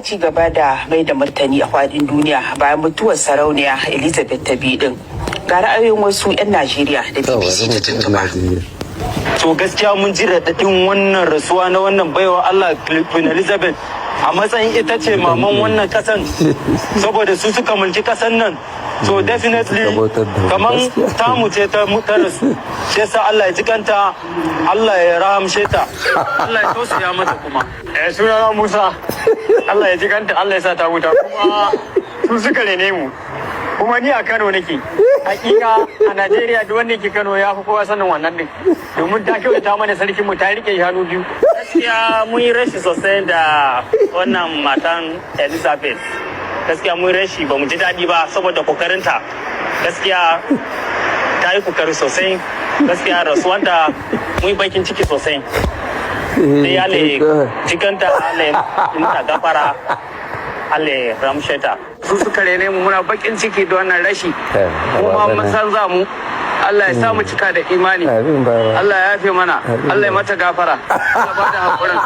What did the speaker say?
Ci gaba da mai da martani a faɗin duniya bayan mutuwar Sarauniya Elizabeth ta biyu din. Ga ra'ayoyin wasu 'yan Najeriya da BBC ta tuntuba. To, gaskiya mun ji raɗaɗin wannan rasuwa na wannan baiwa Allah, Queen Elizabeth, a matsayin ita ce maman wannan kasan, saboda su suka mulki kasan nan. So definitely kaman tamu ce ta rasu. Shi yasa Allah ya ji kanta, Allah ya rahamshe ta, Allah ya tausaya mata kuma. Eh, sunana Musa. Allah ya ji kanta, Allah ya sa ta huta. Kuma su suka rene mu. Kuma ni a Kano nake. Hakika a Najeriya duk wanda yake Kano ya fi kowa sanin wannan din. Domin ta kyautata mana sarkin mu, ta rike shi hannu biyu. Gaskiya mun yi rashi sosai da wannan matan Elizabeth. Gaskiya mun yi rashi, ba mu ji daɗi ba saboda kokarinta. Gaskiya ta yi kokari sosai. Gaskiya rasuwanta mun yi bakin ciki sosai. Sai Allah ya ji kanta, Allah ya mata gafara, Allah ya rahamshe ta. Su suka rene mu, muna bakin ciki da wannan rashi. Kuma mun san za mu, Allah ya sa mu cika da imani. Amin, baba. Allah ya yafe mana, Allah ya mata gafara, Allah ba da hakurin.